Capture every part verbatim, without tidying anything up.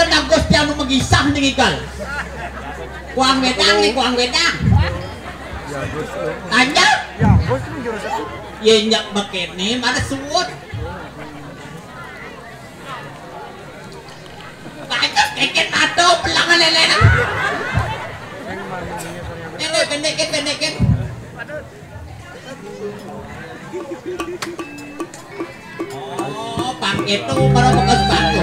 Agus tiang nu magisah ning igal. Kuang wedang nih, kuang wedang. Tanya? Ya, nyek bekene, mana suut. Banyak keket mata, pelangan lele. Pendek, pendek, pendek. Oh, pang itu baru bekas batu.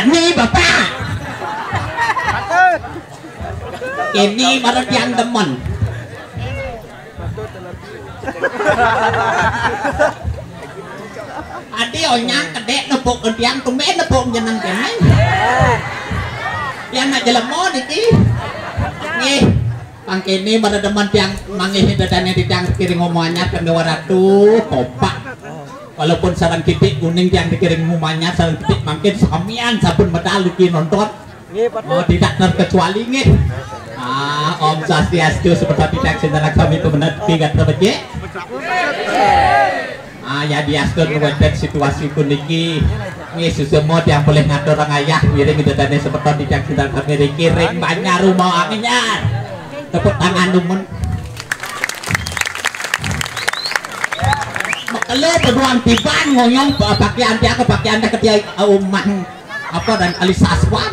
Ini Bapak. Ini baru tiang demen. Adi onyang kedek nepuk ke tiang, tumben nepuk jeneng kene. Tiang nak jelema niki. Nggih. Pang kene baru demen tiang manggih dedane di tiang kiring omanya kene waratu, kompak. Walaupun sareng kidik kuning tiang dikiring omanya, sareng kidik mangkin samian sampun medal iki nonton. Nggih, patut. Oh, tidak terkecuali nggih. Ah, Om Swastiastu, semeton titiang sinareng sami tumenepi gatra becik. Ah, ya diastun wonten situasi puniki. Nggih, suksma tiang polih ngatur ngayah ngiring ida dane semeton titiang sinareng sami riki ring Banjar Uma Anyar. Tepuk tangan dumun. Makelo peduang tiban ngonyong pakaian tiang ke pakaian dah ketia umah. Apa dan kali saswan.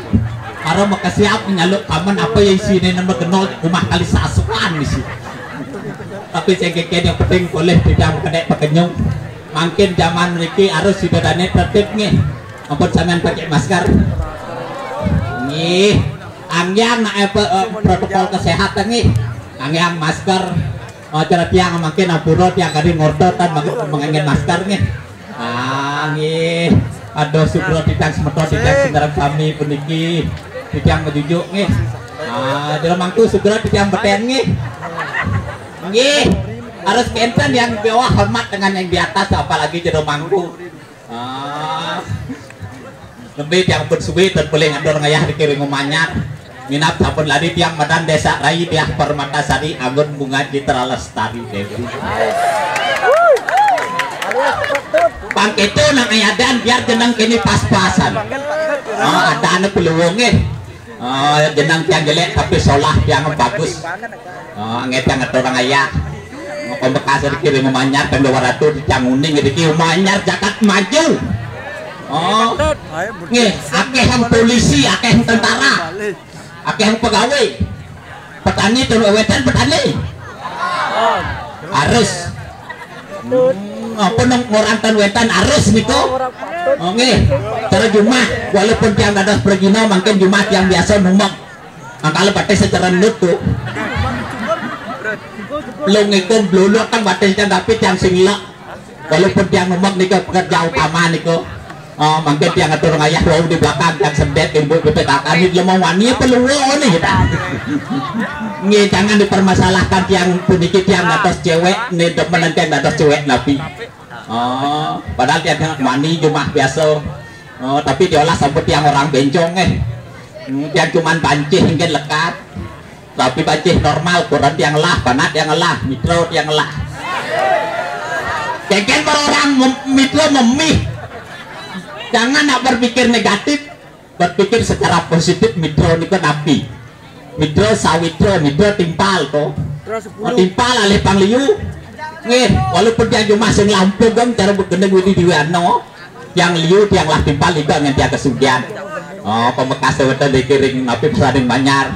Para makasiap nyaluk kamen apa ya isine nama kenal rumah kali saswan isi. Tapi sing keke yang penting boleh tidak kedek pekenyung. Mangkin zaman niki harus sida dane tertib nggih. Ampun sampean pakai masker. Nggih. Angyang nak apa eh, protokol kesehatan nggih. Angyang masker. Oh, cara tiang mangkin ampura tiang kadi ngorta tan mangkin mengengen masker nggih. Ah, nggih. Aduh, sugra titiang semeton titiang sinareng sami puniki. Titiang majujuk nggih. Ah, jero mangku sugra titiang beten nggih. Nggih. Harus kenten yang di bawah hormat dengan yang di atas, apalagi jero mangku. Ah. Nembe tiang pun suwe ten boleh ngatur ngayah di kiring umanyar. Minap sampun lari tiang madan Desa Rai Diah Permatasari Anggun Bunga Citra Lestari Dewi. Pang itu nang ayadan biar jeneng kini pas-pasan. Oh, ada anu peluwung eh. Oh, jeneng tiang jelek tapi solah tiang bagus. Oh, ngetang ngatur orang ayah. Mau bekas rezeki di Umanyar kan dua ratus tiang uning rezeki Umanyar jagat maju. Oh, nggih, akeh yang polisi, akeh yang tentara, akeh yang pegawai. Petani telu wetan petani. Harus. Hmm, apa nang orang tan wetan harus niku? Oh, nggih. Cara jumah, walaupun tiang dados pergina, mungkin jumah tiang biasa numbang. Angkala batis secara nut tuh. Lung iku bluluk kan batis tiang tapi tiang sing lek. Walaupun tiang numbang niku pekerja utama niku. Oh, mangkin tiang atur ngayah wau di belakang, tiang sedet, ibu B P K K, ini lemah wani apa luwo nih, gitu. Nggih, jangan dipermasalahkan tiang puniki, tiang dados cewek, nih demenan tiang dados cewek napi. Oh, padahal tiang wani cuma biasa. Oh, tapi diolah sampai tiang orang bencong, eh. Hmm, tiang cuman pancih, mungkin lekat. Tapi pancih normal, kurang tiang lah, panat tiang lah, mitra tiang lah. Kengken para orang mem- mitra memih. Jangan nak berpikir negatif, berpikir secara positif. Mitra niku napi? Mitra sawitra, mitra timpal to. Oh, timpal alih pangliu. Nggih, walaupun tiang cuma sing lampung kan cara begendeng widi diwiano. Tiang liu, tiang lah timpal iba ngan tiang kesugihan. Oh, pamekas wonten dikiring napi pesaning manyar.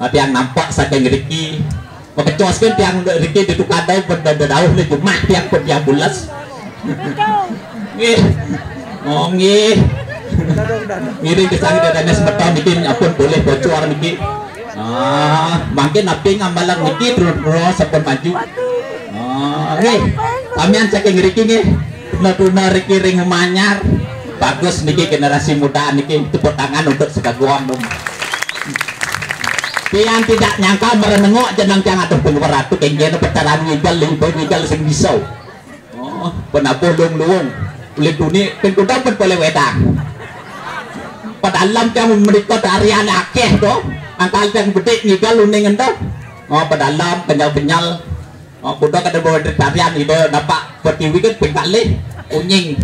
Nah, tiang nampak saking riki. Makecoskeun tiang riki di tukadai, benda dauh ni jumah tiang pun tiang bules. Nggih. Oh, nggih. Ngiring gesang dadané semeton niki ampun boleh bocor niki. Ah, mangkin napi ngambalang niki terus-terus sampun maju. Ah, nggih. Samian saking riki nggih. Tuna-tuna riki ring manyar. Bagus niki generasi muda niki, tepuk tangan untuk sedaguan dong. Tiang tidak nyangka merenengok jeneng tiang aduh pengweratu kengkene petaran ngigel, limbah ngigel sing bisa. Oh, penabuh luwung-luwung. Ulih duni ping kuda pun boleh wedang. Padalem tiang mriko tarian akeh to. Angkal tiang bedik ngigel uning ento. Oh, padalem kenyal-kenyal. Oh, kuda kada bawa tarian ida nampak pertiwi kan ping kalih unying.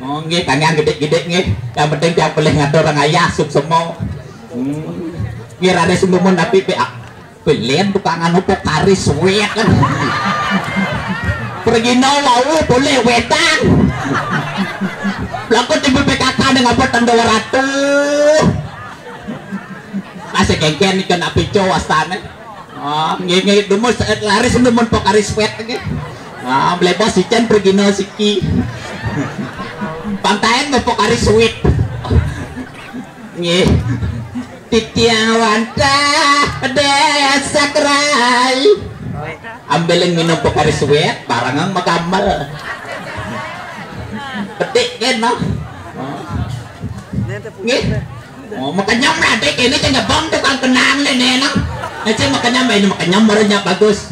Oh, nggih, kangen gedek-gedek nggih. Yang penting tiang boleh ngatur orang ayah suksema. Hmm. Nggih, raris numun tapi pe- Pilihan tukang anu pokari suwet kan. Pergino wau boleh wetan. Laku di B P K K dengan apa tanda waratu. Masih kengken ikan api cowok astane. Oh, nggih nggih dumus eh, laris dumun pokari suwet lagi. Ah, beli bos ican pergino siki. Pantain mau pokari suwet. Nggih. Titiang wantah desa kerai. Ambilin minum pokari suwet, barangang magamel. Betik kan, no? Nggih. Oh, makenyam lah, dek. Ini tengah bang tukang kenang ni, ni, no. Ece makenyam, ini makenyam baru nyak bagus.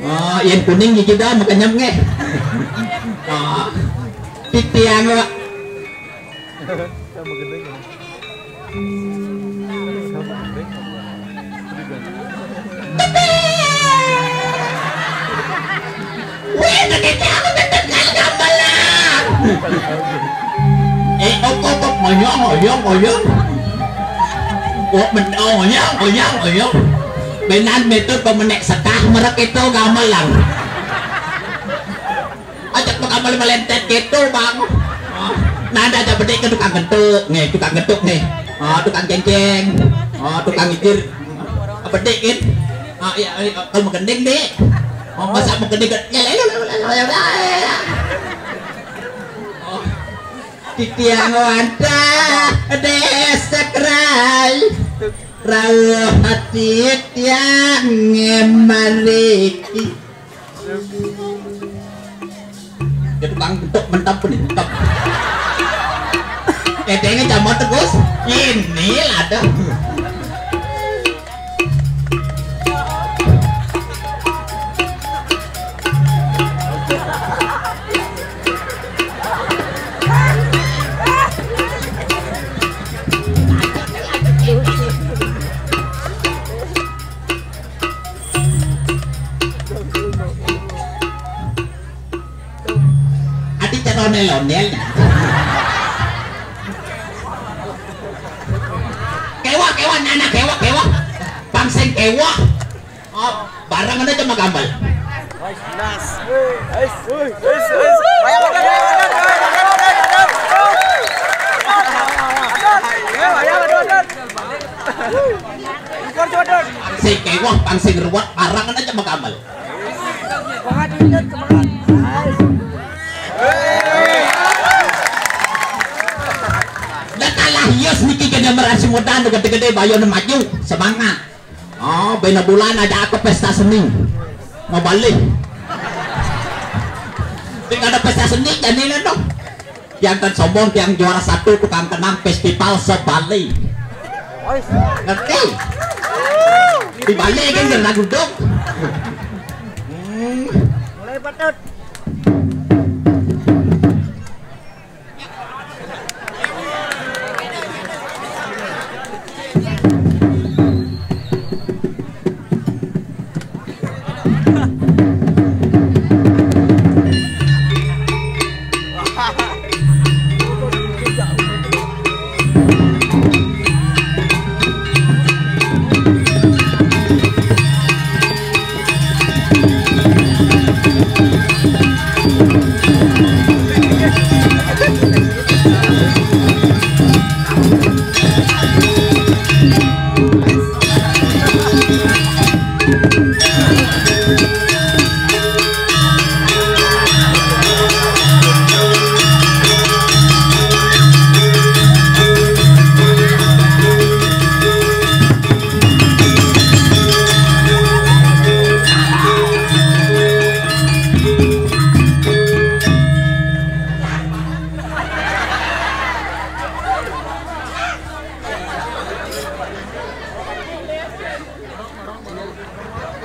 Oh, yang kuning gigi dah, makenyam nggih. Oh. Titiang, Wak. Weh, sakit aku ketekan gamelan. Eh, opo, opo, oyong, oyong, oyong. Oh, men, oh, oyong, oyong, oyong. Benan metu pemenek sekah merek itu gamelan. Aja pekamal melentet gitu, Bang. Oh, nada aja bedik ke tukang gentuk nih, tukang gentuk nih. Oh, tukang cengceng. Oh, tukang ngijir. Apa bedik kan? Oh, iya, iya, kalau menggending, Dek. Oh, masa menggending kan? Ya, ya, ya, ya, ya, ya, ya. Oh, titiang wantah desa kerai. Rauh hati tiang ngemariki. Ya tukang bentuk mentap nih, mentap. Edenge jamot terus. Ini ada. Ati cara ondel-ondel. Kewah, kewah, nana, kewah, kewah. Bang sing kewah. Oh, barang ada cuma gambal. Sing kewah, bang sing ruwet, barang ada cuma gambal. Dah kalah hias niki kena merasi muda anu gede-gede bayu anu maju semangat. Oh, bena bulan aja aku pesta seni. Mau balik. Tidak ada pesta seni jadi dong. Tiang ten sombong, tiang juara satu tukang kenang festival se-Bali. Ngerti? Di Bali kan kena duduk. Hmm. Mulai patut.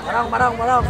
Marong, marong, marong.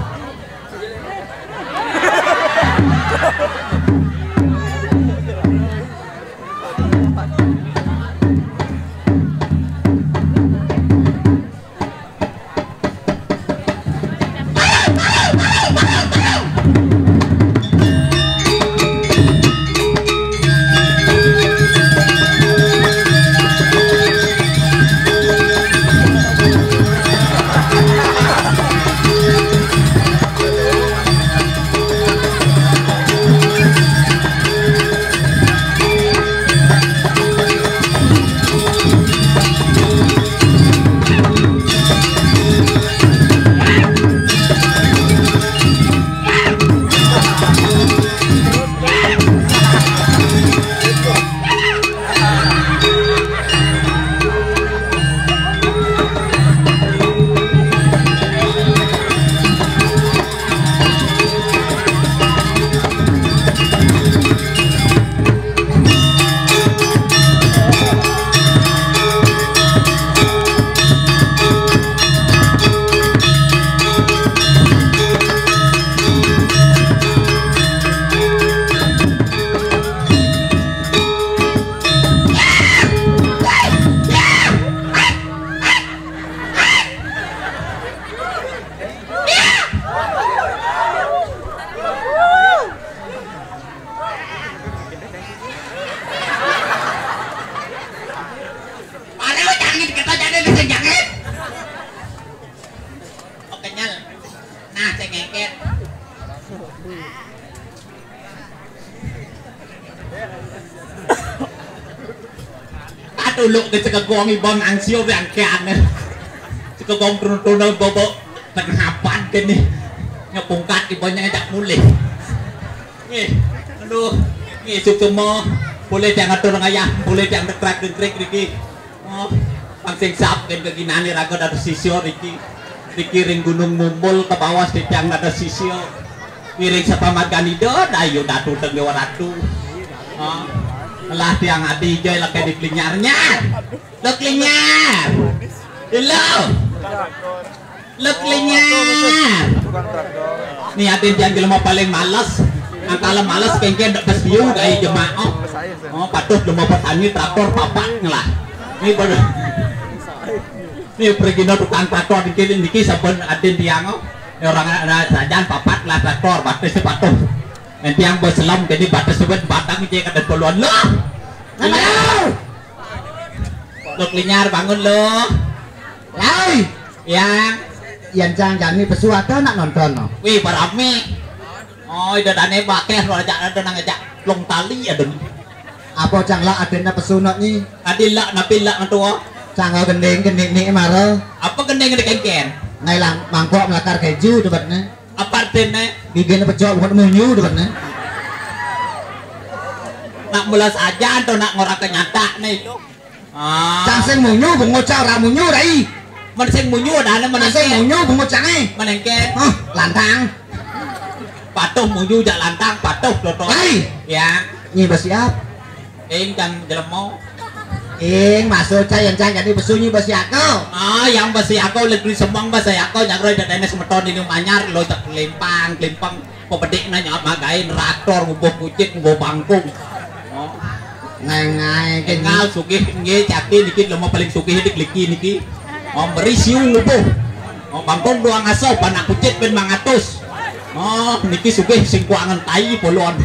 Padahal jangit kita jadi bisa jangit. Oh, kenyal. Nah, saya ngeket. Atuluk ke cekegong ibon angsio bangkean. Cekegong turun-turun bobo tengah hapan kene. Nyepungkat ibonnya ngejak mulih. Nih, aduh, nih suksema. Boleh tiang atur ngayah, boleh tiang dekrak dengkrik niki. Oh, pang sing sap kene keginane raga dados sisya niki. Niki ring Gunung Mumbul ke bawah titiang dados sisya. Ngiring sepamargan Ida, dayu datu teng Dewa Ratu. Oh, lah tiang adi jai lek di Klinyar nyar. Lo Klinyar. Lo. Lek linyar. Ni atin tiang jelema paling males. Angkala males kengken dek bes biu dai jemaah. Oh, patuh jelema petani traktor papat ngelah. Ni pada ni pergina tukang traktor niki niki saben atin tiang. Oh. Ya orang ada sajan papat lah traktor batis patuh. Yen tiang bos selem kene batis suwet batang je kada poluan. Loh. Halo. Lek linyar bangun loh. Lai. Yang. Yan cang jani pesu ada nak nonton no. Wih, barame. Oh, ida dane bakeh lo ajak ada nang ajak long tali ada. Apa cang lak adena pesu nok ni? Adi lak napi lak ngetua. Cang gending gending ni mara. Apa gending gending kengken? Ngai lang mangkok melakar keju debatne. Apa artine? Gigine pecok bukan munyu debatne. Nak mulas aja to nak ngora kenyata nih. Ah. Cang sing munyu bungut cang ora munyu rai. Men sing munyu ada ane men sing munyu bungut cange. Menengke. Hah, lantang. Patuh munyu jak lantang patuh loto. Rai. Ya. Nyi besiap. Ing cang jelema. Ing maksud saya yang cang jadi pesunyi besi aku. Ah, yang besi aku lagi semang besi aku nyang roy dadane semeton ini manyar lo cek kelimpang, kelimpang. Pepedik nanya magain traktor ngubuh kucit ngubuh bangkung. Oh. Ngai-ngai kene. Engal sugih nggih caki niki lema paling sugih dik liki niki. Oh, meri siu ngubuh. Oh, bangkung dua ngasuh panak kucit ben mangatus. Oh, niki sugih sing kuangen tai polon.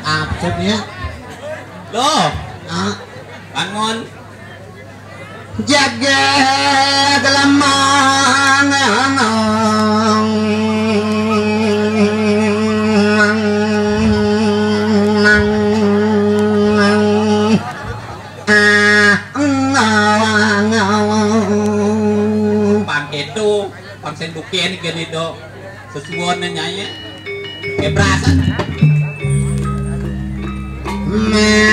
Maksudnya? Loh. Ah. Bangun. Jaga gelamang. Pang keto, pang senduken kene do. Sesuwun nyai. Eh, perasaan. Magolerang.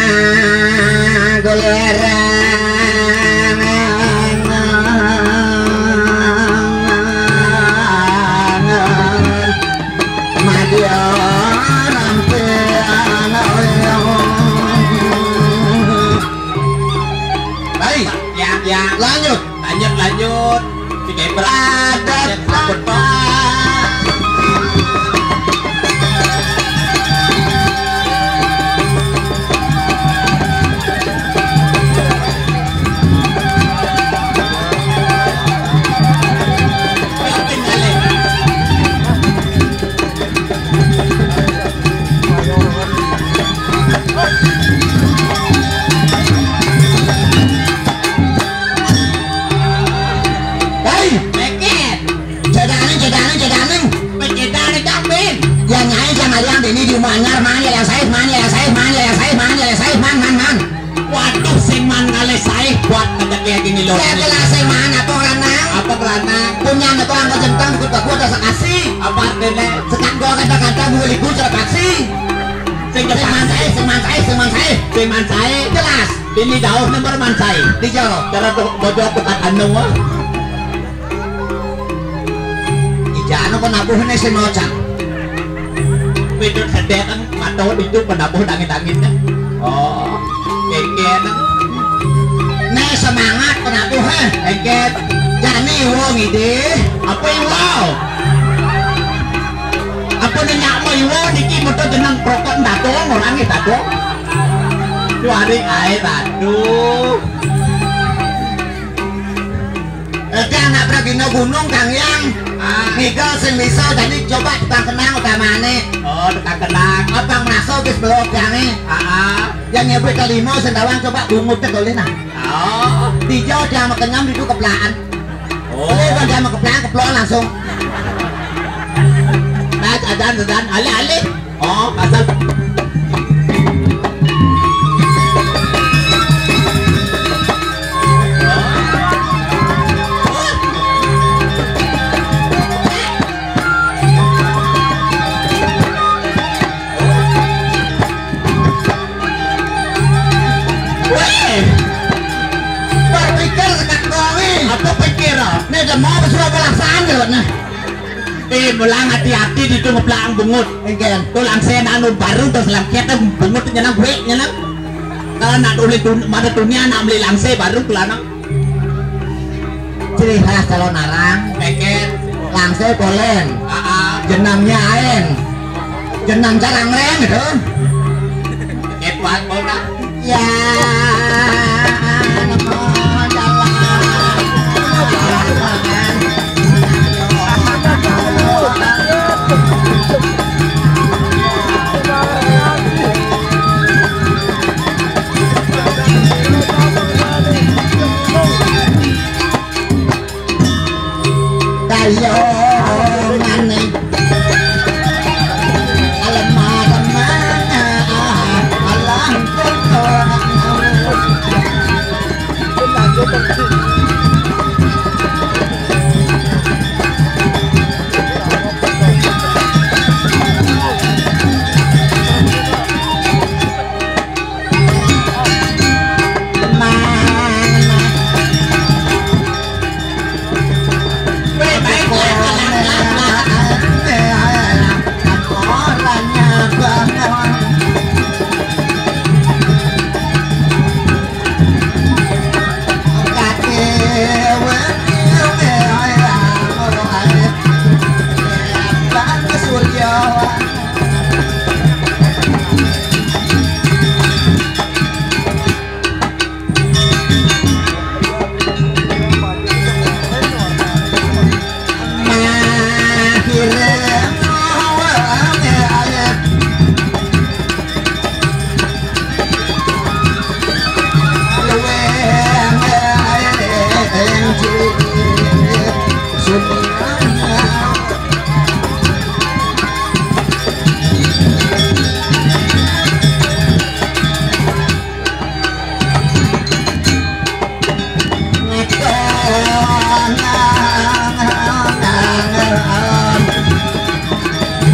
Madya rampean. Baik, ya, ya. Lanjut. Lanjut, lanjut. Tiga belas. Adat. Hei! Meket. Cedaning, cedaning, cedaning. Pencedane Cak Ben. Yang nyai sama yang ini di Manyar, mana yang saya, mana yang saya, mana yang saya, mana yang saya, man, man, man. Waduh, sing man ngalih sae buat ngedek ya gini loh. Saya jelas sing man apa lanang? Apa lanang? Punya itu angkat jentang, ikut aku ada sekasi. Apa artinya? Sekat gua kata-kata, gue liku, saya taksi. Sing man sae, sing man sae, sing man sae. Sing man sae. Jelas. Ini jauh nomor man sae. Di jauh. Cara tuh bojok tukang anu, wah. Ijano penabuhne sing nocang. Pidut sedek kan mata itu penabuh dangin-dangin kan. Oh, keken. Nek semangat penabuh, eh. Keken. Jani wong ide. Apa iwau? Apa nyak mau iwau niki metu jeneng prokot datong orang itu datong. Suari ae aduh. Dadi anak pragina gunung, Kang Yang. Ah. Ngiga sing bisa, dadi coba tukang kenang utamane. Oh, tukang kenang. Apa ngraso wis belok jange? Ah, ah. Yang nyebut kelima sing tawang coba bungut tek oleh nah. Oh. Tiga dia makan nyam itu kepelaan. Oh. Ini kan dia makan kepelaan, kepelaan langsung. Nah, adan, adan, alih, alih. Oh, pasal. Weh, berpikir sekat kowe. Apa pikir, ah? Nek mau suruh belasan ya, nah. Eh, mulang hati-hati di tu ngeplak bungut. Engken. Tu langse anu baru terus langkiat tu bungut nyenang gue nyenang. Kalau nak oleh dun-, mata dunia nak beli langse baru tu lanang. Ciri khas calon arang. Engken. Langse polen. Ah, ah. Jenamnya aen. Jenam carang reng gitu. Hebat kau. Ya, nemu jalan. Kayongane. Alam, alam, alam, alam.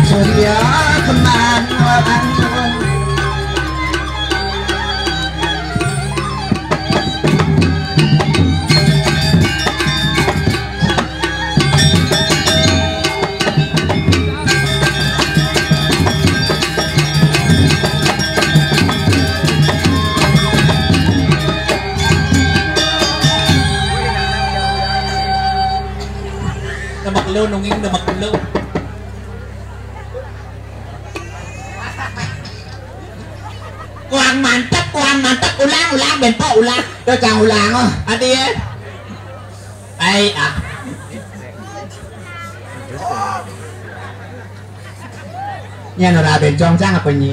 Surya kembang Demek lu nunging demek lu. Kurang mantep, kurang mantep, ulang, ulang, bento, ulang. Tuh, cang ulang, oh. Adi ya. Ai, ah. Nya nora bencong cang apa nyi?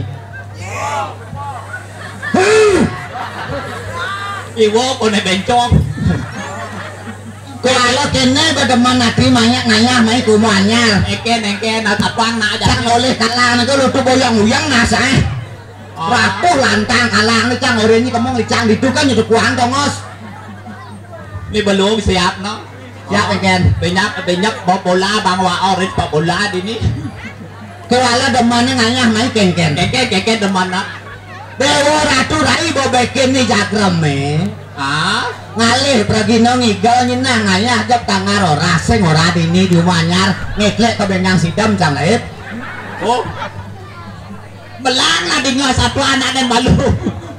Iwo kone bencong. Kalau kene bedemen ati banyak ngayah mai kumu anyar. Eken, eken, nah, tapang, nah, aja. Cang oleh kalang niku lutu boyang-uyang nah sae. Oh. Ratuh lantang kalang ni cang ore ni kemong licang ditu kan itu kuang tongos. Ni belum siap, no. Siap, eken. Banyak, banyak bawa bola, bang wa orit bawa bola di ni. Kewala demane ngayah mai kengken. Kengken, kengken demen, no. Dewa Ratu Rai bawa bekin ni jagreme. Ah? Ngalih pragina ngigal nyenang ngayah jep tangar ora sing ora dini di rumah anyar ngeklek ke bengang sidem cang laib. Oh. Belang lah dinga satu anak dan malu.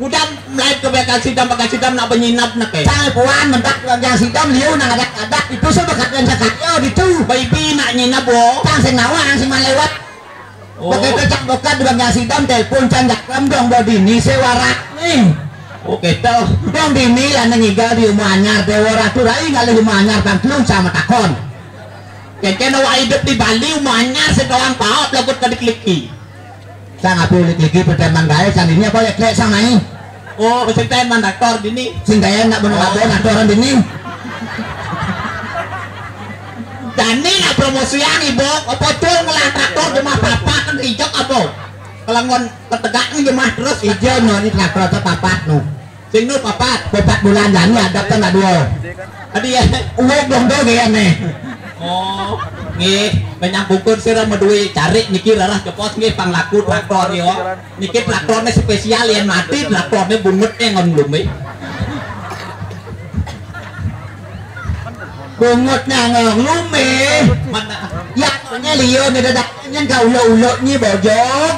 Udah mulai ke bengang sidem, bengang sidem nak benyinap nak eh. Cang puan mentak bengang sidem liu nang adak-adak itu sebekat yang sekat yo ditu. Baby nak nyinap, wo. Cang sing nawang sing malewat. Oh. Begitu cang buka di bagian sidam telepon cang jakram dong bo dini sewarak ni. Oh, gitu. Dong dini lah nang ngigal di rumah anyar Dewa Ratu Rai ngalih rumah anyar kan telung cang matakon. Keke nawa hidup di Bali rumah anyar sedoang paop lagut ke dikliki. Cang api ulik liki perteman gae cang ini apa leklek cang mai. Oh, sing taen mandaktor dini. Sing taen nak bener Oh. Abo nak orang dini. Dani nak promosian ibu, apa tuh ngelah traktor jemah papat kan ijak apa? Kelengon ketegak ni jemah terus. Ijo no ni traktor tu papat nu. Sing nu papat. Papat bulan Dani ada kan nak dua. Adi ya. Uwek dong tu gaya ni. Oh, nggih, menyang bungkur sira medue carik niki rarah cepos nggih panglaku traktor yo. Niki traktornya spesial yen mati traktornya bungut yang ngon lume. Bungutnya ngon lume. Mana? Ya, nya liyo ni dadak nyen ka ulo-ulo nyi bojog.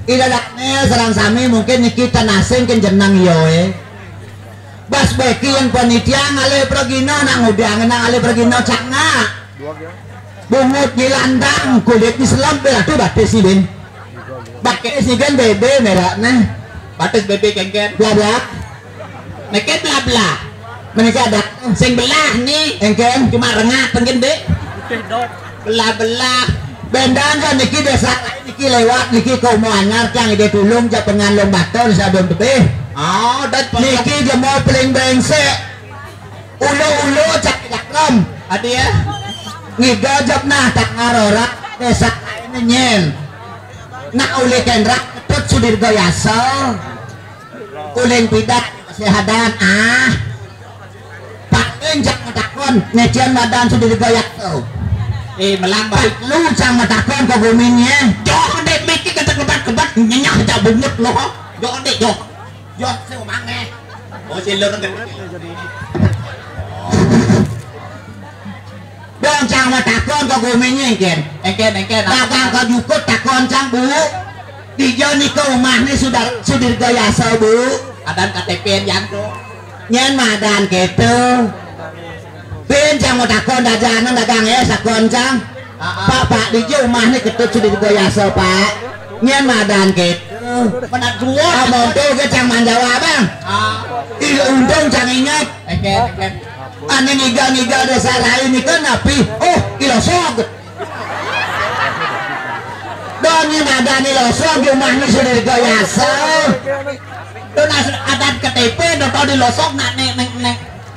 Ida dakne sareng sami mungkin niki tan asing ken jeneng yo eh. Bas beki yang panitia ngalih pragina nang udiang nang ngalih pragina cangak. Bungut di landang kulit di selam beratu batis ni bin. Batis ni kan bebe merah neh. Batis bebe kengken. Bla bla. Neke bla bla. Menike ada. Sing belah ni. Engken. Cuma rengah tenggen dek. Belah belah. Bendang kan niki desa niki lewat niki ke Uma Anyar cang ide tulung jak pengan long baton sadon tebih. Oh, dat niki jemo paling brengsek. Ulo-ulo cak jaklam. Adi ya. Ngiga jep nah tak ngarora desa ini nyen. Nak uli kendrak ketut sudir goyasa. Uling pidak sehadan ah. Paling cang matakon, necian madan sudah digoyak tu. Eh, melang, Pak. Lu cang matakon ke guminya. Jok dek mikir kata kebat-kebat nyenyah jak bungut lo. Jok dek jok. Jok si umang eh. Oh, silur ke. Dong cang matakon ke guminya engken. Engken, engken. Dagang ke jukut takon cang bu. Dija nika umah ni sudah sudir gayasa bu. Adan K T P yang tu. Nyen madan ketu. Bin cang mau takon dagangan dagang ya sakon cang. Ah, ah. Pak pak dija umah ni ketut sudir gayasa pak. Nyen madan ketu. Mana dua? Amon tu ke cang manjawa bang. Ah. Ih untung cang ingat. Engken, engken. Ane ngiga-ngiga desa lain ni kan napi? Oh, ilosog. Doni nadani losog jumah ni sudah digayasa. Dona adat K T P doto di losog nak ne ne ne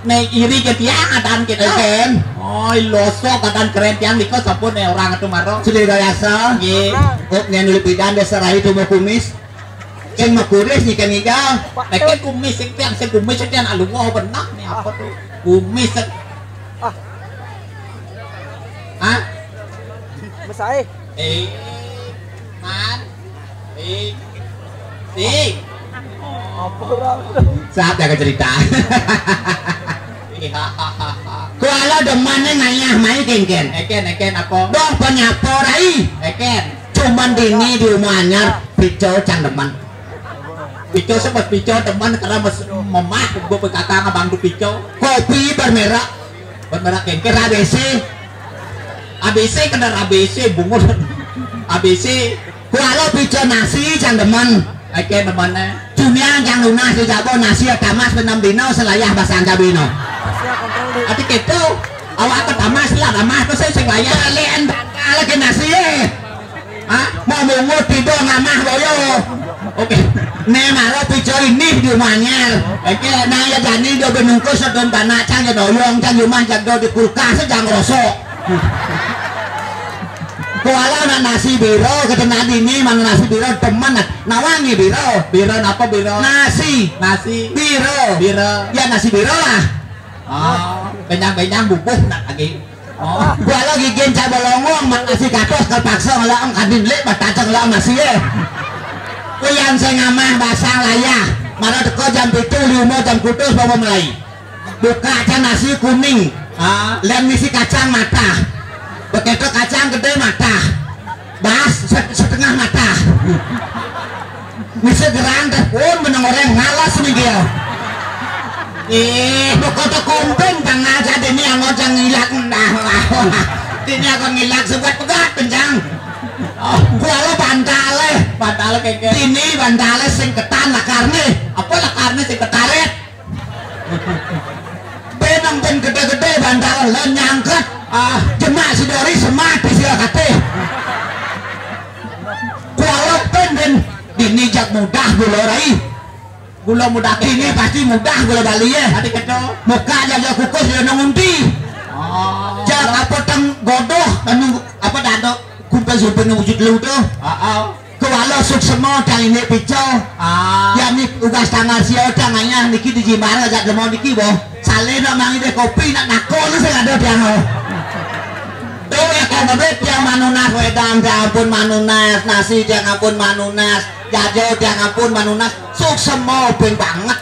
ne iri ke tiang adat kita. Eken. Oi, losok kadang keren tiang niko sampun eh orang atu maro. Sudah biasa. Nggih. Kok nyen uli pidan desa rai tu mau kumis. Sing makuris nyikan ngigal. Nek kumis sing tiang sing kumis sing tiang aluh wah benah nih apa tuh? Kumis sing. Ah. Hah? Mesai. Eh. Man. Eh. Eh. Apa orang? Saat ya cerita. Kuala demen nih ngayah mai kengken. Eken, eken apa? Doh penyapa rai. Eken. Cuman dini di rumah anyar pico cang demen. Pico sebab pico demen karena mes memah gue berkata ngabang tu pico. Kopi bermerek. Bermerek kengken A B C. A B C kena A B C bungut. A B C. Kuala pico nasi cang demen. Eken demen eh. Dunia yang lunas di jabo nasi tamas benam dino selayah basang cabino. Ati keto, awak ke tamas lah, tamas tu saya sing layah. Kalian bakal lagi nasi eh. Hah? Mau mungut tidur ngamah boyo. Oke. Ne maro pico ini di rumahnya. Oke. Nah ya jani do benungkus sedom tanah cang ya doyong cang rumah cang do di kulkas cang rosok. Kuala nak nasi biro kata nadi ni mana nasi biro teman nak nawangi biro. Biro apa biro? Nasi. Nasi. Biro. Biro. Ya nasi biro lah. Oh, benyang-benyang bubuh nak lagi. Oh. Kuala gigin cak belongong mak nasi katos terpaksa ngelak kadin lek batacang ngelak nasi eh. Kuyan saya ngamah basang layah. Mana teko jam pitu lima jam kutus bawa mulai. Buka aja nasi kuning. Ah. Lem ngisi kacang matah. Begitu kacang gede matah. Bas se- setengah matah. Ngisi gerang teh pun menang orang ngalas nih dia. Eh, buka tuh kumpin tengah jadi nih yang ngocang ngilak nah. Ini aku ngilak sebuat pegat pencang. Oh, kuala bantale. Bantale keke. Ini bantale sing ketan lakarne. Apa lakarne sing ketaret? Benang ben gede-gede bantal lan nyangket. Ah, jemak sidori semat di sila kate. Kualok ben ben dini jak mudah gula rai. Gula mudah dini pasti mudah gula Bali ya. Tadi kedo. Muka jaga kukus dia nungunti. Oh. Jak apa teng godoh anu apa dado kumpul sumpil wujud lu tuh. Ah, ah. Kuala suksema tang ini pico. Ah. Ya ni ugas tangan sio tang ayah niki di jimbar ajak demo niki boh. Saleh nak mangi deh kopi nak nakon sing ada tiang oh. Tuh ya kan bebet tiang manunas wedang tiang ampun manunas nasi tiang ampun manunas jajo tiang ampun manunas suksema ping banget.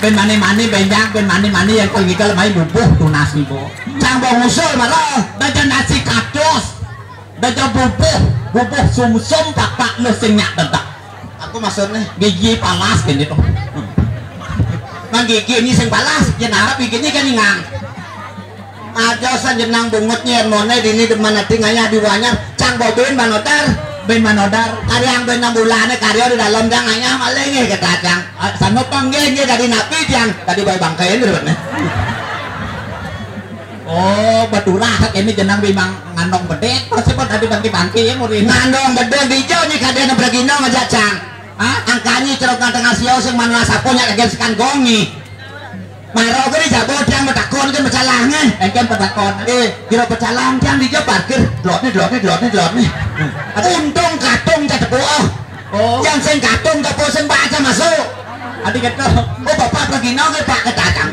Ben mani-mani benjang ben mani-mani yang kau ngigal mai bubuh tunas ni boh. Cang boh ngusul malah. Baca nasi kados. Daja bubuh, bubuh sumsum papak lu sing nyak dedak. Aku maksudnya gigi palas gini tuh. Nang gigi ini sing palas, yen arep gigi ini kan ingang. Aja sajenang bungut nyer mone dini demen ati ngayah di wanyar cang bobin manotar. Ben manodar. Karya yang ben enam bulan karya di dalam cang ngayah maling ya kita cang. Ah, sanggup apa nggih nggih dari napi cang tadi bae bangkai ini demen. Oh, baturah ini jenang bimang ngandong bedek, terus apa tadi bangki-bangki ya murid. Ngandong bedek bijau ni kadene bergino ngajak cang. Hah? Angkani cerok tengah sio sing mana sapo nyak lagi sekan gongi. Maro kene jabo tiang metakon ke mecalah ne. Engken petakon. Eh, kira pecalah tiang di parkir. Dlot ni, dlot ni, dlot ni, dlot ni. Untung katung cak tepuk. Oh. Yang sing katung tepuk sing baca masuk. Adi ketok. Oh, bapak pergi nang Pak ketatang.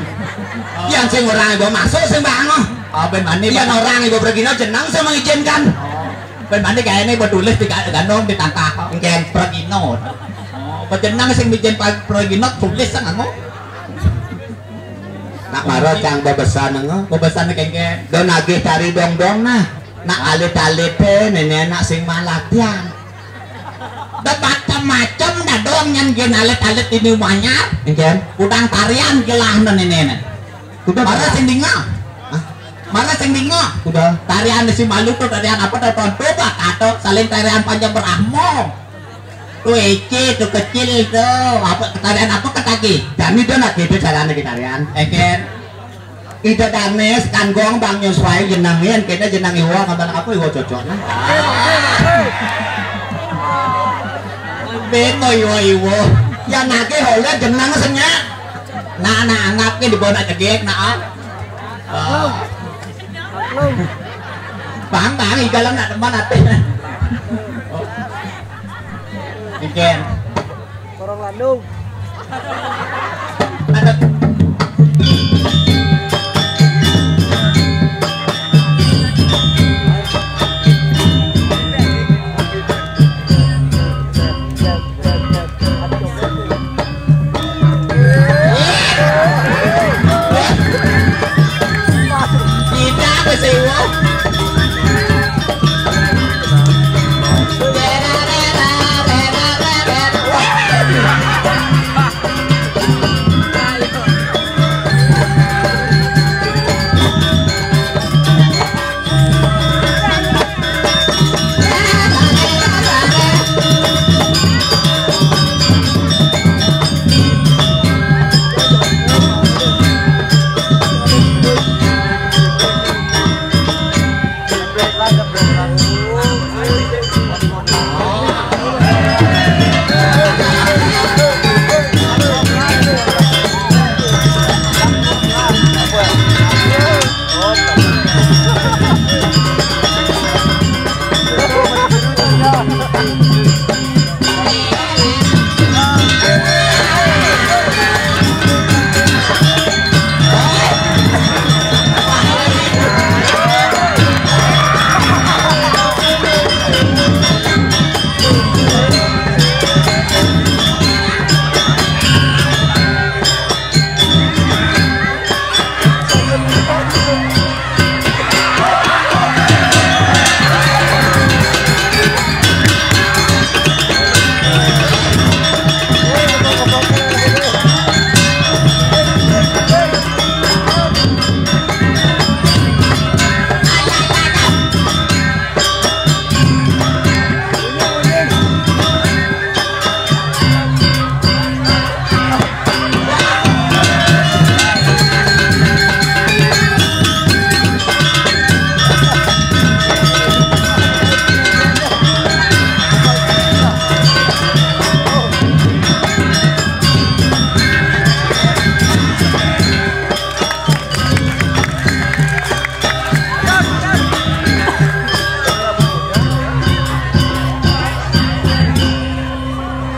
Yang sing orang ibu masuk sing bangoh. Oh, ben mani. Yang orang ibu pergi nang jenang sing mengizinkan. Oh. Ben mani kayak ini buat tulis di ga- ganong di tangkah. Engken. Pergi nang. Oh, buat jenang sing bikin pa- pergi nang tulis sang anu. Nak maro cang bebesan ngo. Bebesan kengke. Do nagih tari dong-dong nah. Nak alit-alit teh nenek nak sing malatian. Da macam-macam da dong nyan gen alit-alit ini umahnya. Engken. Udang tarian gelah no nenek. Udah. Mara sing dinga. Hah? Mara sing dinga. Udah. Tarian si malu tuh tarian apa tuh tuh tuh atau saling tarian panjang berahmo. Tuh ece tuh kecil tuh apa tarian apa ketagi. Jani tuh nak gitu caranya kita tarian. Engken. Ida danes kanggong bang nyuswai jenang yen kena jenang iwa kabar apa iwa cocok nah. Beno iwa iwa. Ya nake hole jenang senya. Nah nah anggap ke di bona cegek nah. Bang, bang, igal na naman natin. Again. Korong Landung.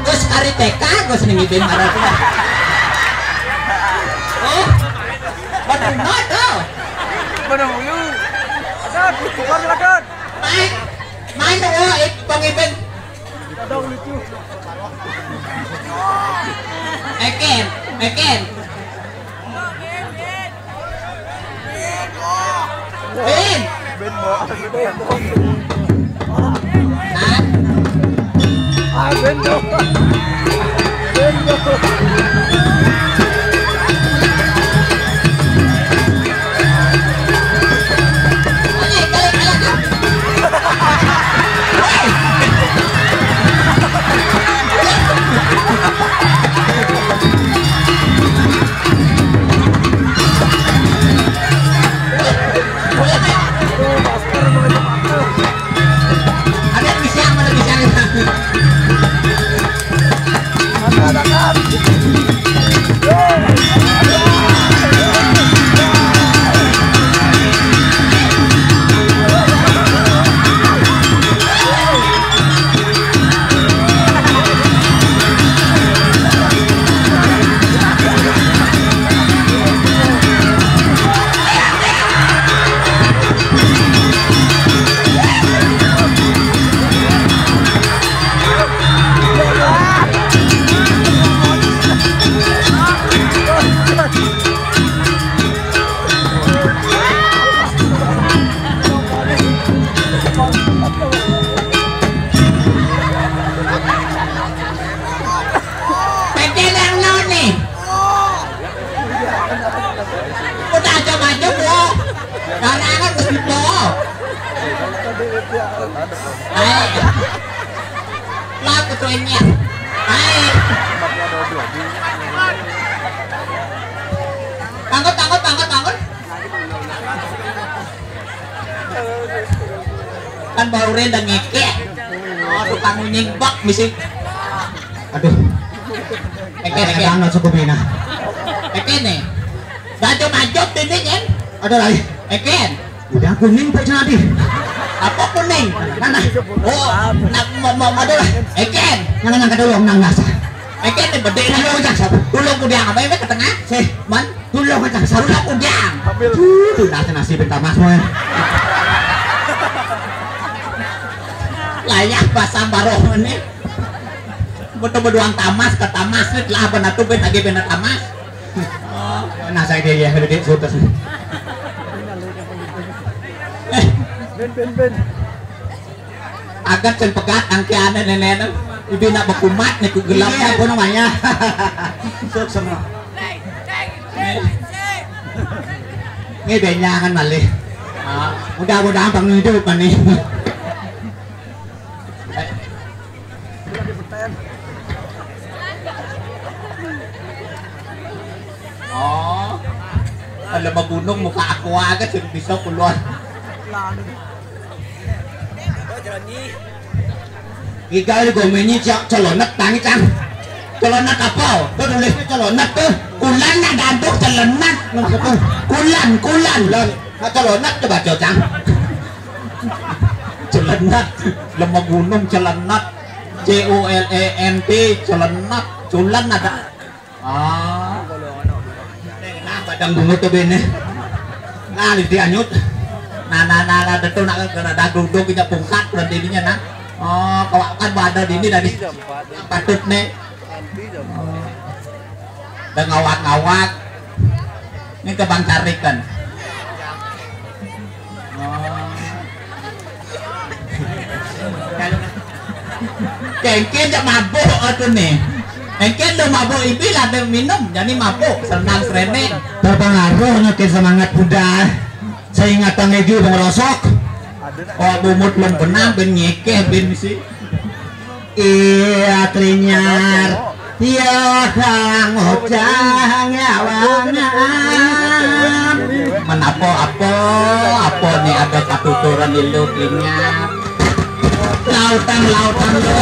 Terus hari T K, gue seneng ngibin marah tuh. Oh, bener banget tuh. Bener mulu. Ada, keluar, ada. Main, main tuh, eh, Bang Iben. Ada lucu. Eken, Eken. Ben. Ben, Bo. Hah? Ah, Ben, Bo. Ben, Bo. Pete yang naon nih? Udah aja maju, bro. Karena kan mesti bawa. Ayo. Lah, ketuanya. Ayo. Tangkut, tangkut, tangkut, tangkut. Kan bau rendang ngekek. Oh, tukang nyingbak misi. Aduh. Eke, eke. Jangan cukup ini. Eke nih. Baju-baju ini kan. Ada lagi. Eken. Udah kuning kok jadi. Apa kuning? Nah, nah. Oh, nak mau mau ada lah. Eken. Nang nang kadolong nang nasa. Eken ni bede. Tulung aja sab. Tulung ku diang apa ini ke tengah? Sih, man. Tulung aja sab. Tulung ku diang. Tuh, tuh nasi nasi bentar mas mau. Layak pasang baroh ni. Betul beduang tamas ke tamas ni lah benar tu ben lagi benar tamas. Oh, nah saya dia ya gede sutas. Eh, Ben, ben, ben. Agat sing pegat angke ane nenek. Ibi nak bekumat ni ku gelap. Iya, apa namanya? Sok semua. Ini benyangan malih. Ah, mudah-mudahan bangun hidup nih. Oh, ada gunung muka aqua ke sing bisa keluar. Igal gomenyi cak celonet tangi cang. Celonet apa? Tuh tulisnya celonet tuh. Kulan nak dantuk celonet. Kulan, kulan. Kulan. Nah, celonet coba cang. Celonet. Lemah gunung celonet. C U L E N T celonet. Culan ada. Ah. Nah, padang bungut tuh bene. Nah, di anyut. Nah, nah, nah, nah, betul nak kena dagdug kita pungkat berarti ininya nah. Oh, kalau kan ada di ini tadi. Patut nih. Dan ngawat-ngawat. Ini ke Bang Carik kan. Oh. Kengken jak mabuk aku nih. Kengken udah mabuk ibil ada minum, jadi mabuk senang serene. Terpengaruh nyokin semangat muda. Saya ingat tang lagi udah ngerosok. Oh bumut belum benang ben nyekeh ben misi. Iya, Trinyar. Iya, Kang Ojang ya wangan. Menapa apa apa ni ada katuturan ilu Trinyar. Lautan lautan lo.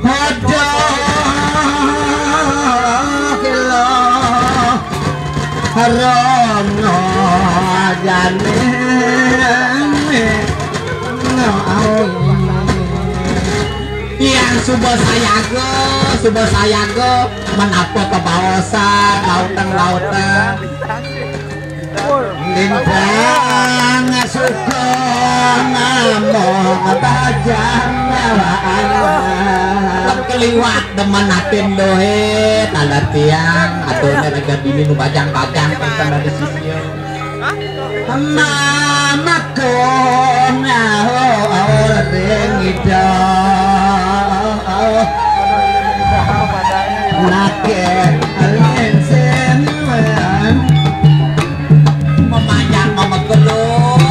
Aduh, kilo rono jane. Yang suba sayaga, suba sayaga, menapa kebaosan, lauteng-lauteng. Lintang suka ngamuk bajang nyawaan. Keliwat demen atin dohe, taler tiang, adone rega bini nu bajang-bajang, tentang dari sisi. Mamaku ngaul ring ida. Nake lensen. Memanjang memegelung.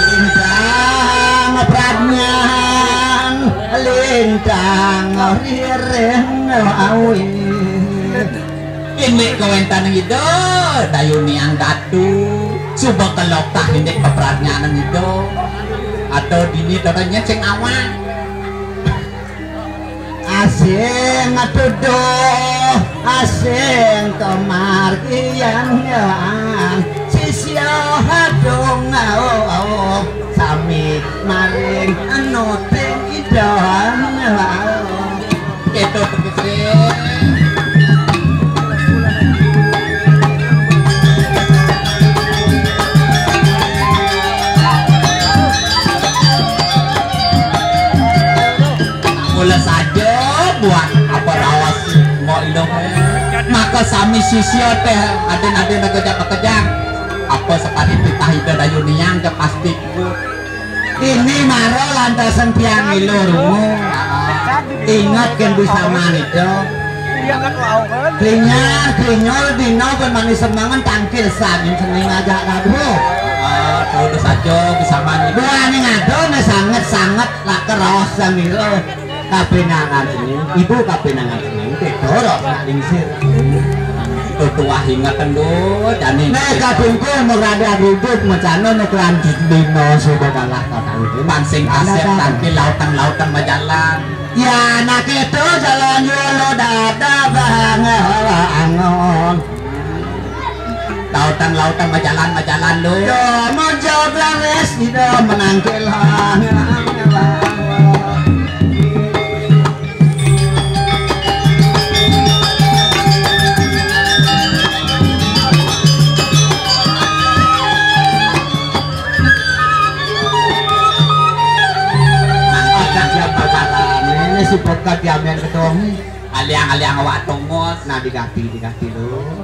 Lintang pradnyan, lintang rireng awi. Indik kawentan ida, dayuniang datu, suba kelokah indik pepradnyanan ida. Ada dini dadanya sing awak. Asing tuduh, asing kemargian ya. Sisya hadung au, au, sami maring anuting idam ya. Itu tegese. Mula saja buat apa raos mau ilung. Maka sami sisya teh aden-aden kejang-kejang. Apa sekali titah ida dayuniang ke pasti. Ini maro lantasan tiang ngilu rungu. Ingat kan bisa manida. Klinyar, klinyol, dina pun manis semangan tangkil sangin sening aja kabro. Ah, terus saja bisa manida. Buane ngado ne sanget-sanget lah keros samilu. Kapinangan ini, ibu kapinangan ini, tedoro nak lingsir. Tutuah inget endo, jani. Nek kadungku murade aduduk, mecano nek lan dino sudah kalah kakang. Pansing kasep tangki lautan-lautan majalan. Ya, nak itu jalan yolo dada bang angon. Lautan-lautan majalan, majalan lo. Yo, mojo blares, ido menangkilan. Ini si Pokat diambil ketong. Aliang-aliang awak tongos. Nah, diganti, diganti lo.